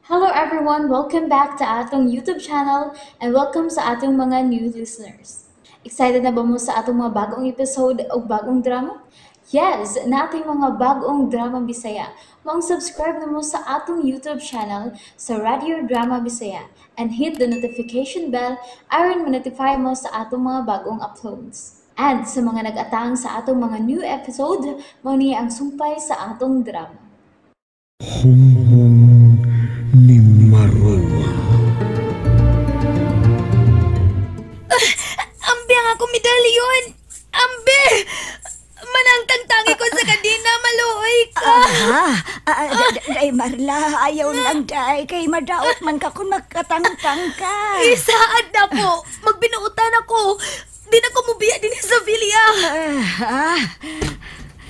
Hello everyone! Welcome back to atong YouTube channel and welcome sa atong mga new listeners. Excited na ba mo sa atong mga bagong episode o bagong drama? Yes! Nating mga bagong drama Bisaya. Maong subscribe na mo sa atong YouTube channel sa Radio Drama Bisaya and hit the notification bell aron ma-notify mo sa atong mga bagong uploads. And sa mga nag-atang sa atong mga new episode, mao ni ang sumpay sa atong drama. Hunghong ni Marua. Ambi ang akong medalyon! Ambi! Manangtangtangi ko sa kadina, maluoy ka! Day Marla, ayaw lang day. Kay madaot man ka kung magkatangtang ka. Isaad na po! Magbinuutan ako! Di na ko mubiya din sa villa!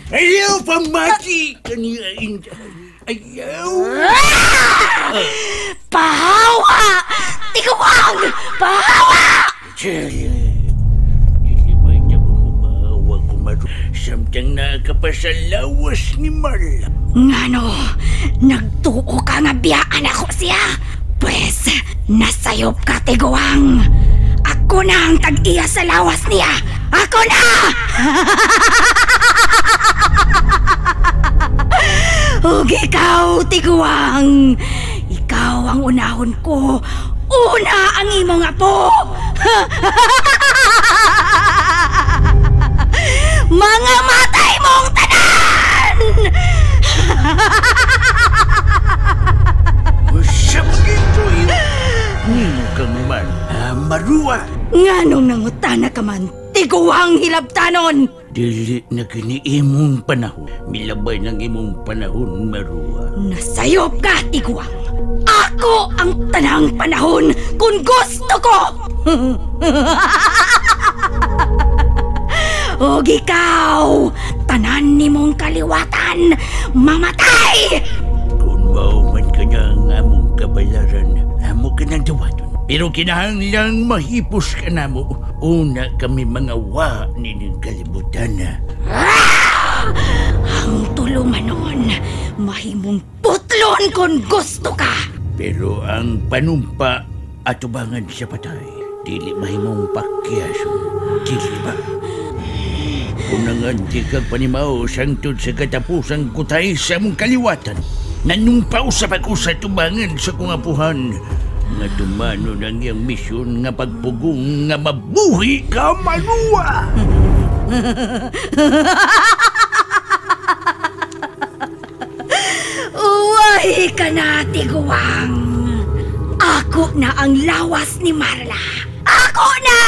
Ayaw pamati! Kaniya inday! Ayaw! Pahawa! Tiguang! Pahawa! Dili ba niya bumawa kumaru samtang nakapasalawas ni Marla? Ngano, nagtuo ka nga biyaan ako siya. Pwes, nasayop ka, Tiguang. Ako na ang tag-iya sa lawas niya. Ako na! Ug ikaw, Tiguang. Ikaw ang unahon ko. Una ang imong apo. Mga matay mong tanan! Usap ito yun. Nino kang man, Marua. Nganong nangutana ka man, Tiguang hilabtanon! Dili na kini imong panahon. Milabay ng imong panahon, Marua. Nasayop ka, Tiguang. Ako ang tanang panahon kung gusto ko! Og ikaw, tanan nimong kaliwatan, mamatay! Kung mao man ka na ang among kabalaran, amo ka nang dawaton. Pero kinahanglang mahipos ka na mo. Una kami mga wa nining kalibutan. Ang tulumanon, mahimong putlon kung gusto ka. Pero ang panumpa atubangan sa patay, dili mahimong pakyason, dili ba? Unangan di kag panimaw sangtod sa katapusang kutay sa among kaliwatan. Nanumpa usap ako sa tubangan sa kong apuhan. Nga dumano ng iyang misyon nga pagpugong nga mabuhi ka, Marua! Uway ka na, Tiguang! Ako na ang lawas ni Marla! Ako na!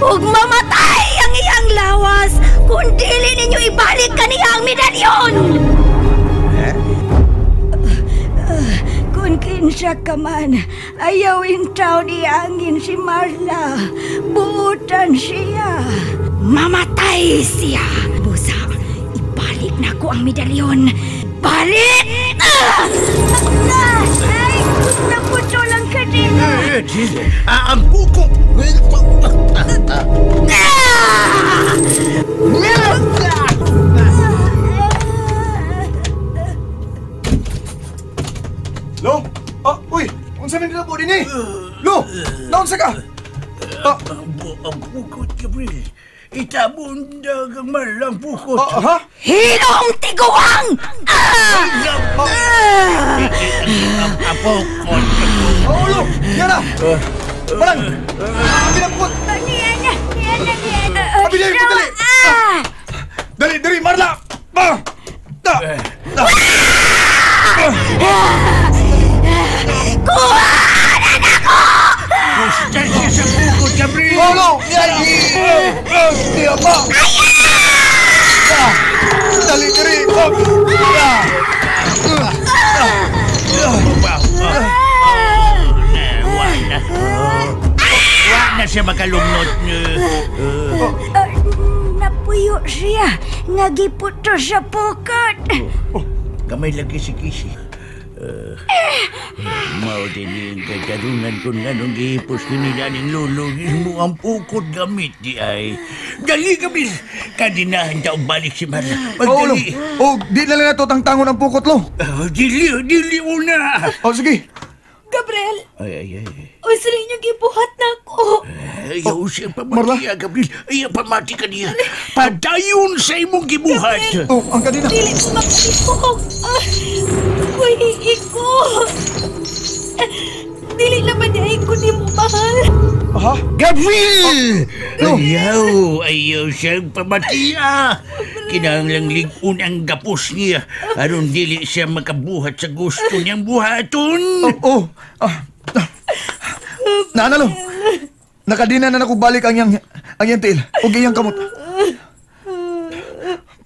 Ug mamatay ang iyang lawas kung dili ninyo ibalik kaniya ang medalyon! Kung kinsa ka man, ayaw intaw niangin si Marla. Buutan siya. Mamatay siya. Busa, ibalik na ko ang medalyon. Balik! Ay, naputo lang ka din. Ang buko! Lo? Ah, uy! Unsa man nila po din eh? Lo! Naunsa ka? Ang bukot, Gabriel. Itabon dagang malang bukot. Ha? Hilong Tiguang! Ang bukot. Oh, Lo! Yan na! Parang! Ang binabukot! Niyan na! Niyan na! Niyan na! Abi, dali! Dali! Dali! Dali! Marla! Kuhanan ako! Gusto siya sa bukot, Gabriel! Oh, no! Yan! Diya pa! Dali! Dali! Wa na siya makalumnot. Napuyo siya. Nagiputo sa pukot. Gamay lagi si Kisi. Mao din yung katarungan kung anong gihipos kanila ning lolo mo ang pukot gamit di ay. Dali, Gabriel! Kadinahan daw balik si Marla. Oo, lo. Pagdali. Oh, di na lang nato tangtangon ang pukot, lo. Ah, dili, dili una. Oh, sige. Gabriel, Ay, ay, ay. unsa ninyong gibuhat na ako? Ayaw siya Marla? pamati, Gabriel. Ayaw pamati ka niya. Padayon sa imong gibuhat. Oh, ang kadina. Dili ko makalipok. Ah, Uy, ko. Dili naman di ay ko ni mo mahal. Aha. Gabriel! Lo. Ayaw, ayaw siyang pamatiya. Kinahanglang lig-on ang gapos niya. Aron dili siya makabuhat sa gusto niyang buhaton. Oh, oh. Ah. Ah. Naana, lo. Nakadina na nako balik ang iyang tiil ug iyang kamot.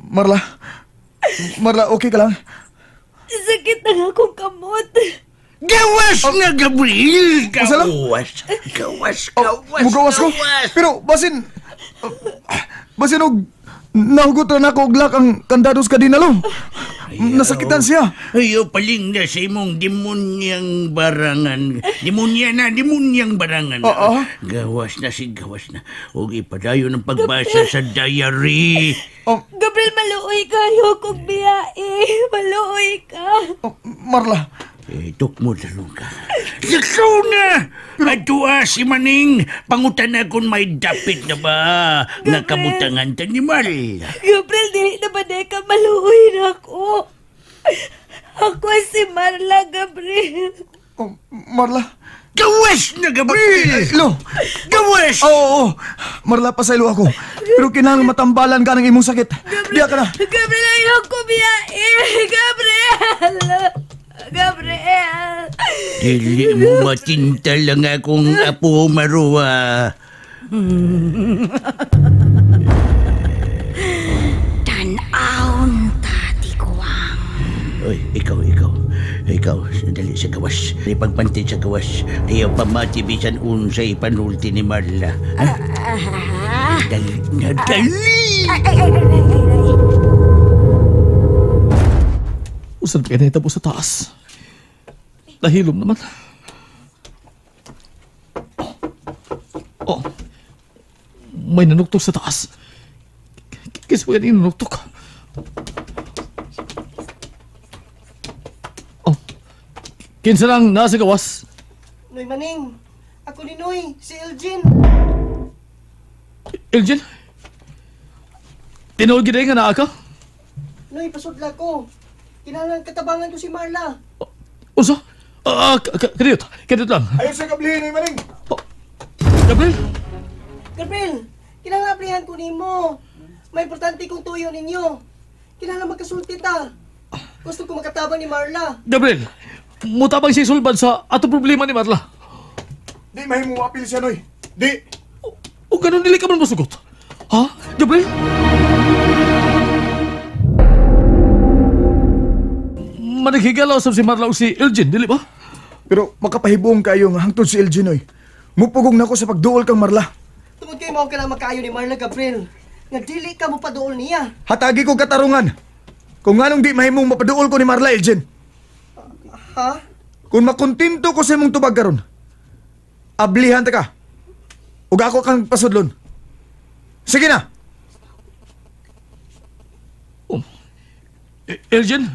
Marla. Marla, okay ka lang? Sakit na akong kamot. Gawas na, Gabriel! Unsa lang? Gawas! Gawas! Oh, Gawas! mugawas ko. Pero basin basin og nahugot na nako og lock ang kandados kadina, lo. Nasakitan siya. Ayaw paling na sa imong demonyang barangan. Demonya na, demonyang barangan. Oo. Gawas na si gawas na. Huwag ipadayon ang pagbasa sa diary. Oh, Gabriel, maluoy kayo kong biyae. Maluoy ka. oh, Marla. Eh, tukmo talong ka. Lakaw na! Atua si Maning. Pangutan na kung may dapit na ba nga kabutangan ta ni Marla. Gabriel, dili na ba di ka maluoy na ako? Ako si Marla, Gabriel. Oh, Marla. Gawas na, Gabriel! Lo. Gawas! Oo, oo. Marla, pasaylo ako. Pero kinahanglan matambalan ka ng imong sakit. Diya ka na. Gabriel, ayoko biyae. Gabriel! Gabriel! Dili mo matintal lang akong apo, Marua. Tan-aon ta, tiguang. Oy, ikaw. Ikaw, sandali sa gawas. Ipagpantin sa gawas. Ayaw pamati bisan unsay panulti ni Marla. Ha? Dali na, dali! Ay. Usan pa nahitabo sa taas. Nahilom naman. Oh. May nanuktok sa taas. Kisa ko yan yung nanuktok. Oh. Kinsa lang nasa gawas? Noy Maning, ako ni Noy, si Elgin. Elgin? Tinuod gid nga naa ka? Noy, pasudla ko. Kinahanglan katabangan ko si Marla. Unsa? Kadiyot. Kadiyot lang. Ayaw sa kablihin, Noy Maning. Oh. Gabriel? Gabriel, kinahanglan ablihan ko nimo. May importante kong tuyo ninyo. Kinahanglan magkasulti ta. Gusto ko makatabang ni Marla. Gabriel, mutabang siya sulbad sa ato problema ni Marla. Di mahimo apil siya, Noy. Di. O ganun dili ka man mosugot. Ha? Gabriel? Managhigala usab si Marla o si Elgin, dili ba? Pero makapahibuong kayo nga hangtod si Elgin, Noy. Mupugong nako sa pagduol kang Marla. Tungod kay mao ka lang makaayo ni Marla, Gabriel. Nga dili ka mo paduol niya. Hatagi ko katarungan. Kung nganong di mahimong mapaduol ko ni Marla, Elgin. Ha? Kung makontento ko sa imong tubag karon, ablihan ta ka. Ug ako kang pasudlon. Sige na. Oh. Elgin,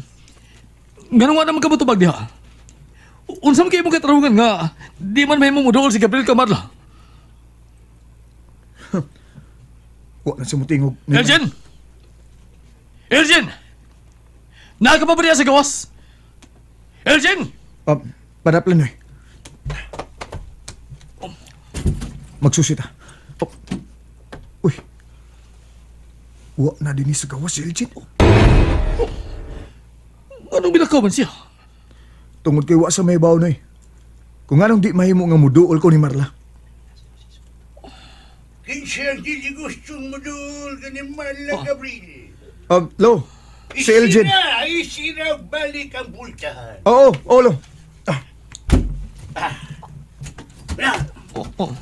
nganong wa naman ka motubag diha? Unsa man kay imong katarungan nga di man mahimong moduol si Gabriel kang Marla? Wa na siya motingog. Elgin! Elgin! Naa ka pa ba diha sa gawas? Elgin! Padaplan, Noy. Magsusi ta. Oh. Uy. Wa na din sa gawas si Elgin. Anong bilakaw man siya? Tungod kay wa sa may baw, Noy. Kung anong di mahimo nga muduol ko ni Marla. Kinsa ang dili gustong muduol ka ni Marla, Gabriel? Lo, si Elgin. Isira, balik ang bultahan. Oo, oo, lo. Na! Oh.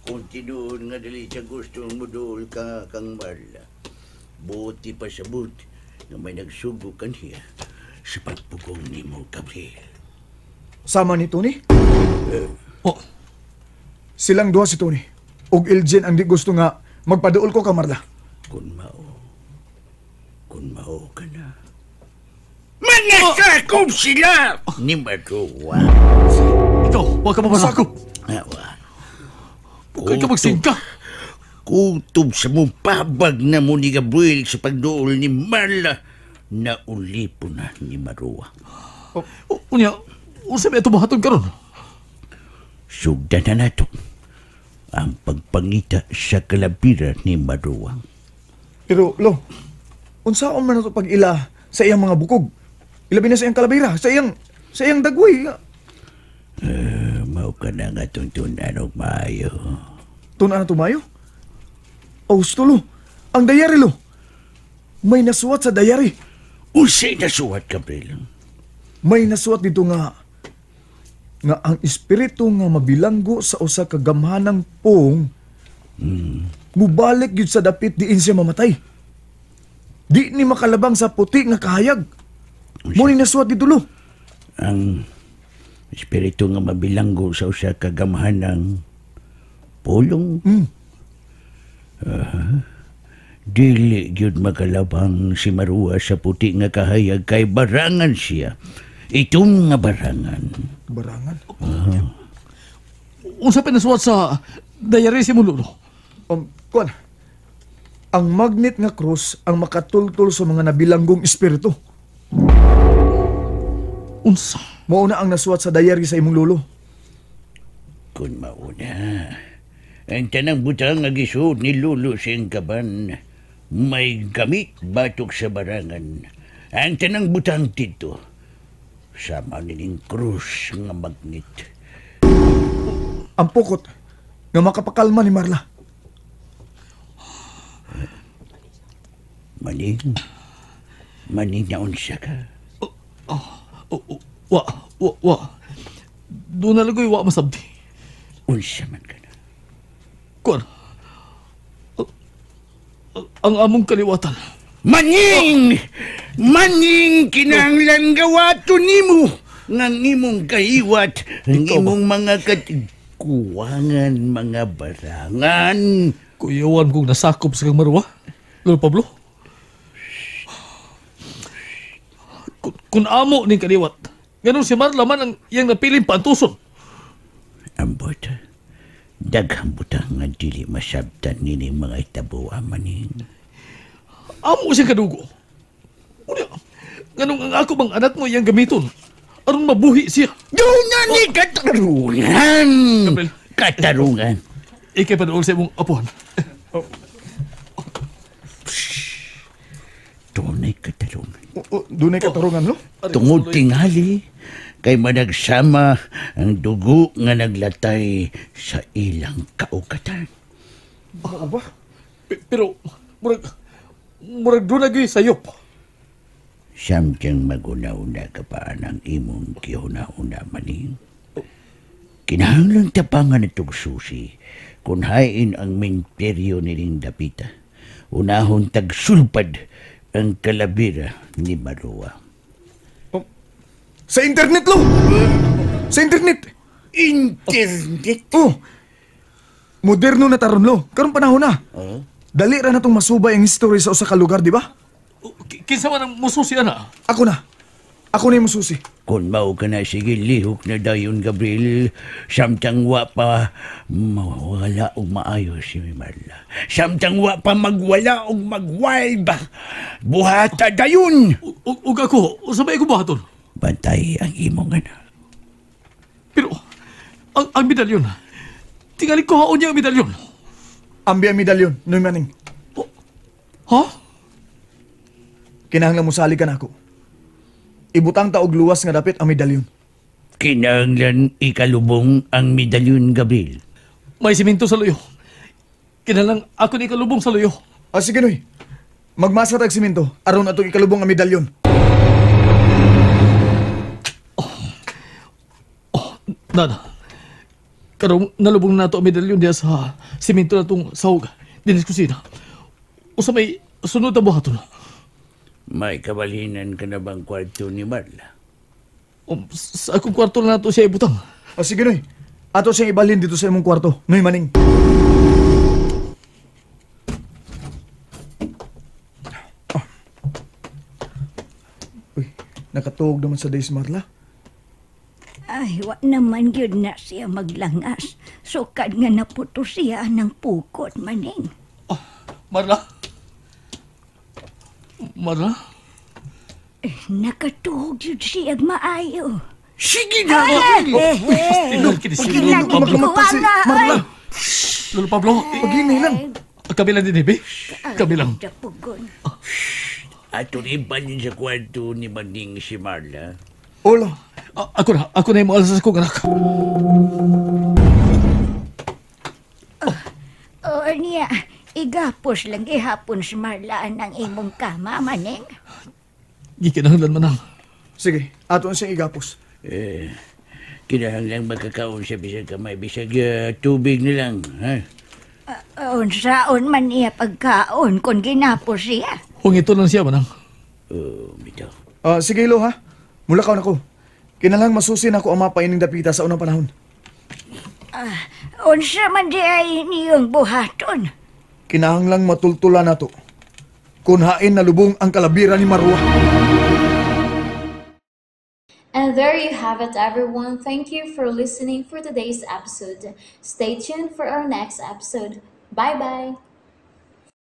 Kung tinuod nga dili siya gustong muduol ka kang Marla, buti pa sa buti nga may nagsugo kaniya sa pagpugong nimo, Gabriel. Sama ni Tony? Oh. Silang duha si Tony. Og Elgin ang di gusto nga magpaduol ko ka Marla. Kung mao ka na. Mangasakop sila! Ni Marua. Ikaw, huwag ka mamasakop. Huwag ka magsingka. Kutob sa mong pabag na mo ni Gabriel sa pagduol ni Marla na ulipo na ni Marua. Unya, unsa may atubahaton karon? Sugdan na nato ang pagpangita sa kalabira ni Marua. Pero, lo, unsaon man nato pag-ila sa iyang mga bukog? Ilabi na sa iyang kalabira, sa iyang dagway. Mao ka na nga tuntunan og maayo. Tunan na tumayo? Oh, lo, ang dayari, lo. May nasuwat sa dayari. Unsay nasuwat, Gabriel? May nasuwat dito nga ang espiritu nga mabilanggo sa usa ka gamhanang pong mubalik gyud sa dapit diin siya mamatay. Di ni makalabang sa puti nga kahayag. Mo ni nasuwat dito, lo. Ang espiritu nga mabilanggo sa usa ka gamhanang pulong. Dili gyud makalabang si Marua sa puti nga kahayag kay barangan siya. Itong nga barangan. Barangan? Unsa pa nasuwat sa dayari si mong lolo? Kuan, ang magnet nga krus ang makatultol sa mga nabilanggong espiritu. Unsa? Mao na ang nasuwat sa dayari sa imong lolo. Kun mauna, ang tanang butang nga gisuot ni lolo sa iyang kaban, may gamit batok sa barangan. Ang tanang butang dito, sama nining krus nga magnet. Ang pukot nga makapakalma ni Marla. Maning na unsa ka? Wa. Doon na lang wa masabdi. Unsa man ka na? Kuan, ang among kaliwatan. Maning! Maning kinahanglan gawato nimo ng imong kahiwat, ang imong mga katikuwangan, mga barangan. Kuyawan kong nasakop sa kang Marua, Lolo Pablo. Kung amo ning kaliwat, ganun si Marla man ang iyang napiling paantuson. Ambot, daghang butang nga dili masabtan nini mga itabuwa maning. Amo siyang kadugo. Unya, ganun ang ako bang anak mo iyang gamiton aron mabuhi siya. Doon na ni katarungan! Gabriel. Katarungan. Ikay padool sa imong apuhan. Doon ay katarungan. Doon ay katarungan, lo? Tungod tingali, kay managsama ang dugo nga naglatay sa ilang kaugatan. Mao ba? Pero, murag doon na sayop. Samtang magunaw-una ka pa ang imong gihuna-una maning. Kinahanglang tapangan itong susi kung hain ang minteryo niling dapita. Unahon tagsulpad ang kalabira ni Marua. Oh, sa internet, lo! Sa internet! Internet? Oh! Moderno na taron, lo. Karong panahon na. Dali ra na itong masubay ang history sa usa ka lugar, di ba? Kinsa man ang mususi, ana? Ako na. Ako na yung mususi. Kung mao ka na, sige, lihok na dayon, Gabriel. Samtang wa pa mawala og maayos si Marla. Samtang wa pa magwala og magwild ba. Buhata dayon! Ug ako, unsa may ko buhaton? Bantay ang imong anak. Pero, ang medalyon, tingali ko haon niya ang medalyon. Ambi ang medalyon, Noy Maning. Oh, ha? Kinahanglan mosali ka na ako. Ibutang ta og luwas nga dapit ang medalyon. Kinahanglan ikalubong ang medalyon, Gabriel. May simento sa luyo. Kinahanglan ako ni ikalubong sa luyo. Ah, sige, Noy. Magmasa tag simento aron atong ikalubong ang medalyon. Nana. Karong nalubong na nato ang medalyon diha sa simento natong sahog dinhi sa kusina. Usa may sunod na buhaton. May kabalinan ka na bang kwarto ni Marla? Sa akong kwarto na nato siya ibutang. O sige, Noy. Ato siyang ibalhin dito sa imong kwarto. Noy, Maning. Ah. Uy, nakatuog naman sa days, Marla. Ay, wa naman gyud na siya maglangas. Sukad nga naputo siya ng pukot, Maning. Oh, Marla? Marla? Eh, nakatuog gyud siya maayo. Sige na! Eh, eh, Tinol kini si Kailan Lolo Pablo. Makamatay si Marla. Lolo Pablo, Paghinay lang. Kami lang din, eh, Kami lang. Dapugon. Ato na ibalhin sa kwarto ni Maning si Marla. Olo. Ako na yung maalas sa akong anak. Oo niya, igapos lang gihapon si Marla ang imong kama, Maning. Gikinahanglan man ang. Sige, ato na siyang igapos. Eh, kinahanglan magkakaon siya bisag kamay, bisag tubig na lang, ha? Unsaon man niya pagkaon kung ginapos siya. Hungito lang siya, Manang. Oh, bitaw. Ah, sige, Lo, ha? Mulakaw na ko. Kinalang masusi na ako ang mapaining dapita sa unang panahon. Unsa man di ay niyong buhaton. Kinahanglang matultula na to. Kung hain na lubong ang kalabira ni Marwa. And there you have it, everyone. Thank you for listening for today's episode. Stay tuned for our next episode. Bye bye.